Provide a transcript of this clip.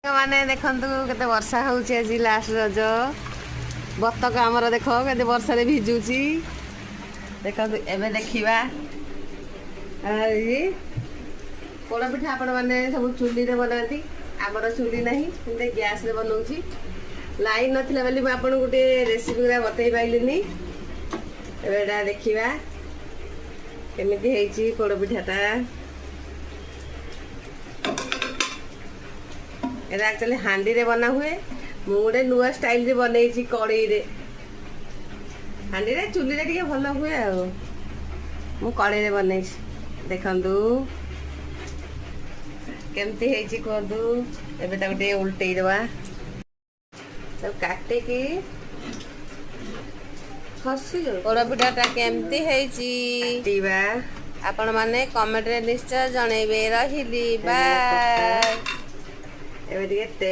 ମାନେ ଦେଖନ୍ତୁ, କେତେ ବର୍ଷା ହେଉଛି ଆଜି, ଲାଷ୍ଟ ରଜ। ବତକ ଆମର ଦେଖ, କେତେ ବର୍ଷାରେ ଭିଜୁଛି ଦେଖନ୍ତୁ। ଏବେ ଦେଖିବା ପୋଡ଼ପିଠା। ଆପଣମାନେ ସବୁ ଚୁଲିରେ ବନାନ୍ତି, ଆମର ଚୁଲି ନାହିଁ, ମୁଁ ଗ୍ୟାସ୍ରେ ବନଉଛି। ଲାଇନ୍ ନଥିଲା ବୋଲି ମୁଁ ଆପଣଙ୍କୁ ଟିକେ ରେସିପି ଗୁଡ଼ା ବତେଇ ପାରିଲିନି। ଏବେ ଏଇଟା ଦେଖିବା କେମିତି ହେଇଛି ପୋଡ଼ପିଠାଟା। ଏଇଟା ଆକ୍ଚୁଆଲି ହାଣ୍ଡିରେ ବନା ହୁଏ। ମୁଁ ଗୋଟେ ନୂଆ ଷ୍ଟାଇଲରେ ବନେଇଛି କଡ଼େଇରେ। ହାଣ୍ଡିରେ, ଚୁଲିରେ ଟିକେ ଭଲ ହୁଏ ଆଉ ମୁଁ କଡ଼େଇରେ ବନେଇଛି। ଦେଖନ୍ତୁ କେମିତି ହେଇଛି କୁହନ୍ତୁ। ଏବେ ତାକୁ ଟିକେ ଉଲଟେଇ ଦେବା। ତାକୁ କାଟିକି ଖସି ଯାଉଛି। ପୋଡ଼ପିଠାଟା କେମିତି ହେଇଛି କାଟିବା, ଆପଣମାନେ କମେଣ୍ଟରେ ନିଶ୍ଚୟ ଜଣେଇବେ। ରହିଲି, ବାଏ। ଏବେ ଟିକେ ଟେଷ୍ଟ